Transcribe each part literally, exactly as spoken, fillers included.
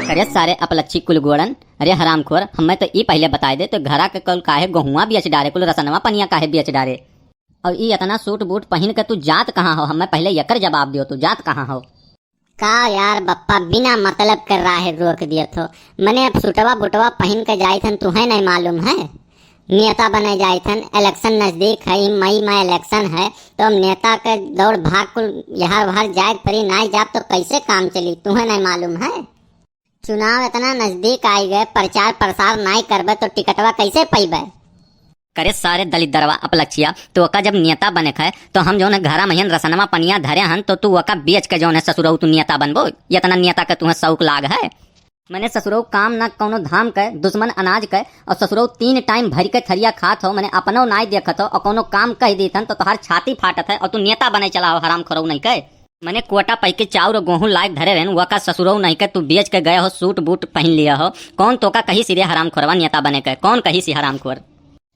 अरे सारे अपलच्छी कुल गोड़न, अरे हरामखोर, हम्मे तो ई पहिले बताइ दे, तो घरा के कुल काहे गोहुआ बेच डारे, कुल रसनवा पनिया काहे बेच डारे? और ई इतना सूट बूट पहिन के तू जात कहाँ हो? हम्मे पहिले एकर जवाब दियो, तू जात कहाँ हो? का यार बप्पा, बिना मतलब के राह रोक दियत हो। मने अब सूटवा बूटवा पहिन के जाइत हन, तुहे नहीं मालूम है? नेता बने जाइत हन, election नजदीक है, ई मई में election है, तो अब नेता के दौड़ भाग कुल यहर वहर जाए के परी, नाई जाब तो कैसे काम चली, तुहे नहीं मालूम है? चुनाव इतना नजदीक आइ गए, प्रचार प्रसार नाई करबे तो टिकटवा कैसे पइबे? करे सारे दलिद्दरवा अपलच्छिया, तो ओका जब नेता बने के है, तो हम जौन है घरा महियन रसनवा पनिया धरे हन, तो तू ओका बेच के जौन है ससुरऊ तू नेता बनबो? इतना नेता के तुहे शौक लाग है? मने ससुरऊ काम ना कौनो धाम के, दुश्मन अनाज के, और ससुरऊ तीन टाइम भर के थरिया खात हो, मने अपनो नाई देखत हो, और कौनो काम कह दीत हन तो तोहार छाती फाटत है, और तू नेता बने चला हो, हरामखोरऊ नहीं के। मने कोटा पैके चाउर और गोहूँ लायक धरे रहन, वका ससुरऊ नहीं के तू बेच के गए हो, सूट बूट पहन लिया हो। कौन तोका कही सी रे हरामखोरवा नेता बने के? कौन कही सी हरामखोर?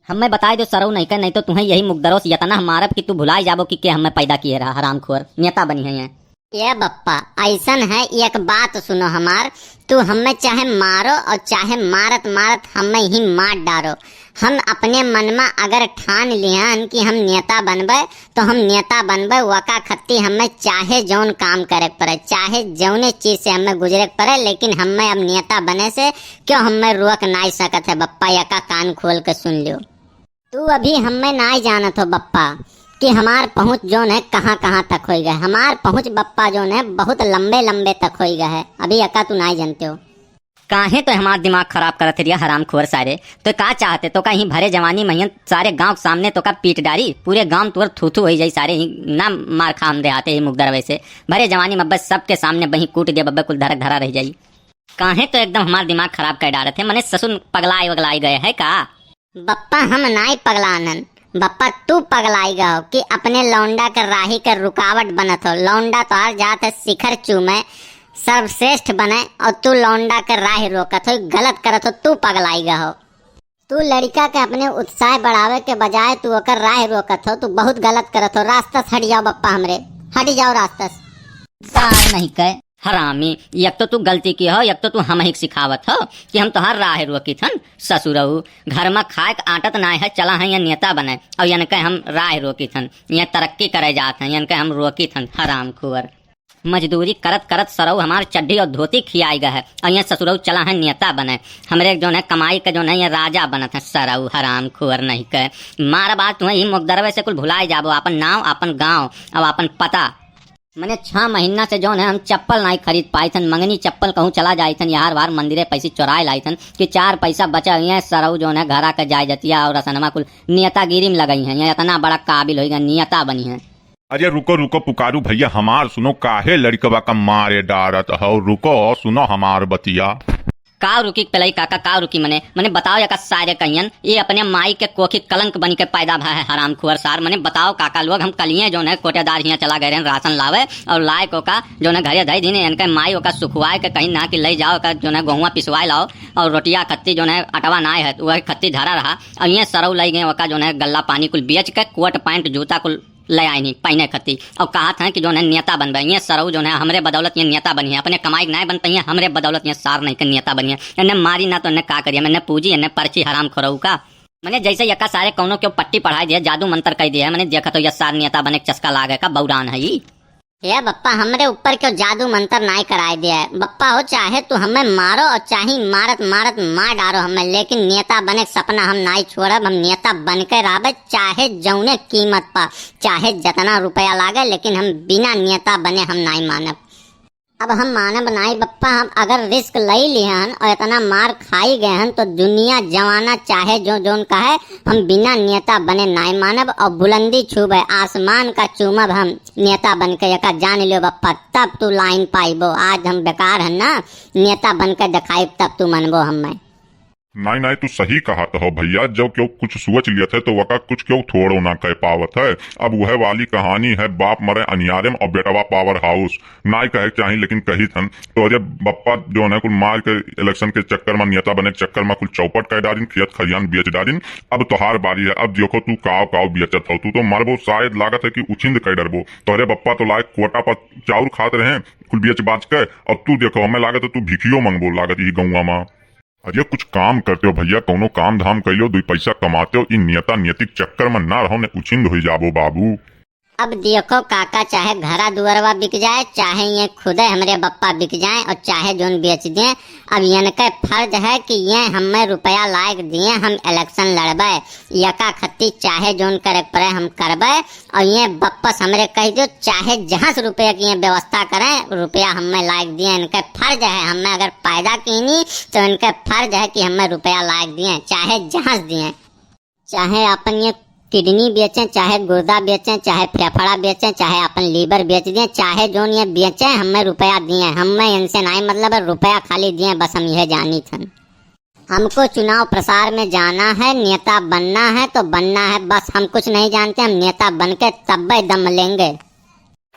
हम्मे बताए दो सरऊ नहीं के, नहीं तो तुहे यही मुकदरों से इतना मारब कि तू भुलाए जाबो कि के हम्मे पैदा किए रहा, हरामखोर नेता बनी है ये। ए बप्पा, ऐसन है, एक बात सुनो हमार, तू हम्मे चाहे मारो और चाहे मारत मारत हम्मे ही मार डारो, हम अपने मन में अगर ठान लिहन कि हम नेता बनबे, तो हम नेता बनबे, वका खत्ती हम्मे चाहे जौन काम करे के पड़े, चाहे जौने चीज से हम्मे गुजरे के पड़े, लेकिन हम्मे अब नेता बने से क्यों हम्मे रोक नाई सकत है बप्पा, यका कान खोल के सुन लियो। तू अभी हम्मे नाई जानत हो बप्पा कि हमार पहुँच जौन है कहाँ कहाँ तक होई गए। हमार पहुँच बप्पा जौन है बहुत लंबे लंबे तक होई गए है, अभी यका तू नाई जानते हो। काहे तो हमार दिमाग खराब करत रिया हरामखोर सारे। तो का चाहते, तो कहीं भरे जवानी महियन सारे गांव के सामने तो का पीट डारी, पूरे गांव तोर थू थू होई जाई सारे ही, ना मार खा हम देहाते ही मुकदरवे से। भरे जवानी में बस सबके सामने बही कूट दे बब्बे कुल धरक धरा रह जाई। काहे तो एकदम हमार दिमाग खराब कर डारत है, मने ससुर पगलाए वगलाए गए है का? बप्पा हम नाई पगलानन, बप्पा तू पगलाई गहो कि अपने लौंडा के राही के रुकावट बनत हो। लौंडा तोहार जात है शिखर चूमे, सर्वश्रेष्ठ बने और तू लौंडा के राह रोकत हो, गलत करत हो, तू पगलाई गहो। तू लड़िका के अपने उत्साह बढ़ावे के बजाय तू ओकर राह रोकत हो, तू बहुत गलत करत हो। रास्ता से हट जाओ बप्पा हमरे, हट जाओ रास्ता से। सार नहीं कहे। हरामी, एक तो तू गलती की हो, एक तो तू हमहिक सिखावत हो कि हम तोहार राह रोकित हन। ससुरऊ, घर में खाए के आटत नाय है, चला है ये नेता बने, और यनके हम राह रोकित हन, ये तरक्की करे जात हैं, यनके हम रोकित हन। हरामखोर, मजदूरी करत करत सरऊ हमार चड्ढी और धोती खियाई गए है, और ये ससुरऊ चला है नेता बने। हमरे जौन है कमाई के जौन है ये राजा बनत है सरऊ, हरामखोर नहीं के। मार बात तुम्हें ही मुकदरवे से कुल भुलाए जाबो, आपन नाव, आपन गाँव, और आपन पता। मने छह महीना से जौन है हम चप्पल नाई खरीद पाइत हन, मंगनी चप्पल कहूँ चला जाइत हन, यार वार मंदिरे पैसी चोराए लाइत हन कि चार पैसा बचा हुई है, सरऊ जौन है घरा के जाए जतिया और रसनमा कुल नेतागिरी में लगई हैं, ये इतना बड़ा काबिल होई गए, नेता बनी हैं। अरे रुको रुको पुकारू भैया, हमार सुनो, काहे लड़िकवा का मारे डारत हो, रुको सुनो हमार बतिया। काव रुकी पेलई काका, काव रुकी? मने, मने बताओ, यका सारे कहियन, ये अपने माई के कोखी कलंक बनी के पैदा भा है, हरामखोर सार। मने बताओ काका लोग, हम कलिए जौन है कोटेदार हियाँ चला गए रहन राशन लावे, और लाए को का जौन है घरे धई दीन, इनके माई ओका सुखवाए के कहीं ना कि ले जाओ का जौन है गोहुआ पिसवाए लाओ, और रोटिया खत्ती जौन है अटवा नाय है, वही खत्ती धरा रहा, और ये सरऊ लई गए ओका जौन है गल्ला पानी कुल बेच के कोट पैंट जूता कुल ले आए नहीं पहने खती, और कहत हैं कि जौन है नेता बनबे, ये सरऊ जौन है हमरे बदौलत ये नेता बनी है, अपने कमाई के नाय बन पाई है, हमरे बदौलत ये सार नहीं के नेता बनी है। इन्हें मारी ना तो इन्हें का करिए, इन्हें पूजी, इन्हें परची, हरामखोरऊ का। मने जैसे यका सारे कौनो क्यों पट्टी पढ़ाई दिया, जादू मंत्र कह दिया है, मने देखत हो ये सार नेता बने के चस्का लागे का बौरान है ई। ए बप्पा, हमरे ऊपर क्यों जादू मंत्र नाय कराए दिया है बप्पा हो, चाहे तू हमें मारो और चाहे मारत मारत मार डारो हमें, लेकिन नेता बने के सपना हम नाय छोड़ब। हम नेता बन के रहबे, चाहे जौने कीमत पर, चाहे जितना रुपया लागे, लेकिन हम बिना नेता बने हम नाई मानब। अब हम मानब नाई बप्पा, हम अगर risk लई लिहन और इतना मार खाई गए हन, तो दुनिया जमाना चाहे जो जौन कहे, हम बिना नेता बने नाई मानब और बुलंदी छूबे, आसमान का चूमब हम नेता बन के, एका जान लियो बप्पा, तब तू line पाइबो। आज हम बेकार हन ना, नेता बन के दिखाइब तब तू मनबो हमें। नाई, नाई, तू सही कहत हो भइया, जब केहू कुछ सोच लियत है तो वका कुछ केहू थोड़ो ना कह पावत है। अब वह वाली कहानी है, बाप मरे अनियारे में और बेटवा पावर हाउस। नाई कहे के चाही, लेकिन कहित हन, तोहरे बप्पा जौन है कुल मार के इलेक्शन के चक्कर में, नेता बने के चक्कर में कुल चौपट कर डारिन, खेत खरियान बेच डारिन। अब तोहार बारी है, अब देखो तू काव काव बेचत हो, तू तो मरबो, शायद लागत है कि उछिंद कर डरबो। तोहरे बप्पा तो लायक कोटा पर चाउर खात रहे, कुल बेच बाच के, और तू देखो, हमें लागत है तू भिखियो मंगबो लागत यही गौवा में। अरे कुछ काम करते हो भइया, कौनो काम धाम कर लो, दुई पैसा कमाते हो, इन नेता नेतिक चक्कर में ना रहो, ने उछिंद हो जाबो बाबू। अब देखो काका, चाहे घरा दुआरवा बिक जाए, चाहे ये खुदे हमरे बप्पा बिक जाए और चाहे जौन बेच दें, अब इनके फर्ज है कि ये हमें रुपया लायक दिए, हम इलेक्शन लड़बे, यका खत्ती चाहे जौन करे पड़े हम करबे। और ये बप्पस हमरे कह दियो, चाहे जहाँ से रुपया की ये व्यवस्था करें, रुपया हमें लायक दिए, इनके फर्ज है, हमें अगर पैदा कीनी तो इनके फर्ज है कि हमें रुपया लायक दिए, चाहे जहाँ से दिए। चाहे अपन ये किडनी बेचें, चाहे गुर्दा बेचें, चाहे फेफड़ा बेचें, चाहे अपन लीवर बेच दें, चाहे जौन ये बेचें, हमें रुपया दिए, हमें इनसे नाई मतलब है, रुपया खाली दिए, बस हम यह जानी थन। हमको चुनाव प्रसार में जाना है, नेता बनना है तो बनना है, बस हम कुछ नहीं जानते, हम नेता बन के तब्बे दम लेंगे।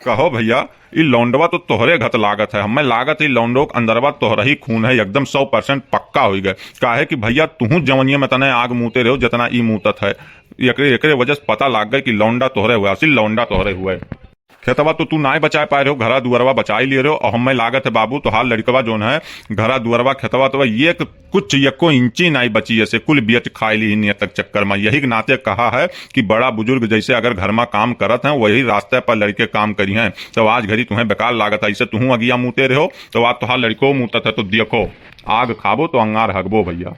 कहो भइया, ई लौंडवा तो तोहरे घत लागत है, हमें लागत है ई लौंडो के अंदरवा तोहरा ही खून है, एकदम सौ परसेंट पक्का होई गए। काहे कि भइया तुहू जवनिया में तने आग मूते रहो जितना ई मूतत है, एकरे, एकरे वजह से पता लाग गए कि लौंडा तोहरे हुए, असल लौंडा तोहरे हुए। खेतवा तो तू नाय बचाए पाए रहो, घरा दुआरवा बचाई लिए रहो, और हमें लागत है बाबू तोहार लड़कवा जौन है घरा दुआरवा खेतवा तो ये कुछ एको इंची नाई बची, ऐसे कुल बेच खाए ली ही नियत के चक्कर में। यही के नाते कहा है कि बड़ा बुजुर्ग जैसे अगर घर में काम करत हैं, वही रास्ते पर लड़के काम करी हैं। तो आज घड़ी तुम्हें बेकार लागत है, इसे तुहूँ अगिया मूते रहो, तो आज तोहार लड़को मूतत है, तो देखो आग खाबो तो अंगार हगबो भइया।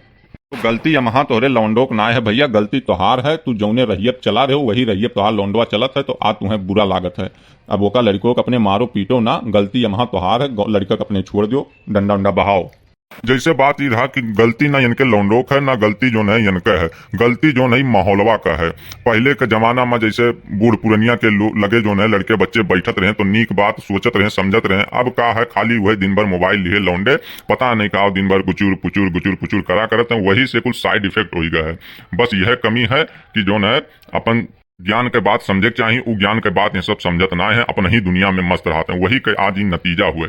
तो गलती यमहा तोहरे लौंडो के नाय है भइया, गलती तोहार है। तू जौने रहियत चला रहे हो, वही रहियत तोहार लौंडवा चलत है, तो आज तुम्हें बुरा लागत है। अब ओका लड़को के अपने मारो पीटो ना, गलती यमहा तोहार है, गौ-, लड़का के अपने छोड़ दियो, डंडा उंडा बहाओ। जैसे बात ई रहा कि गलती ना इनके लौंडो का है, ना गलती जौन है इनके है, गलती जौन है माहौलवा का है। पहले के जमाना में जैसे बूढ़ पुरनिया के लो-, लगे जौन है लड़के बच्चे बैठत रहे तो नीक बात सोचत रहे, समझत रहे। अब का है, खाली वह दिन भर मोबाइल लिए लौंडे, पता नहीं का दिन भर गुचुर पुचुर गुचुर पुचुर करा करत हैं, वही से कुल साइड इफेक्ट होई गया है। बस यह कमी है कि जौन है अपन ज्ञान के बात समझे के चाही, उ ज्ञान के बात ये सब समझत ना है, अपन ही दुनिया में मस्त रहत हैं, वही के आज ई नतीजा हुए।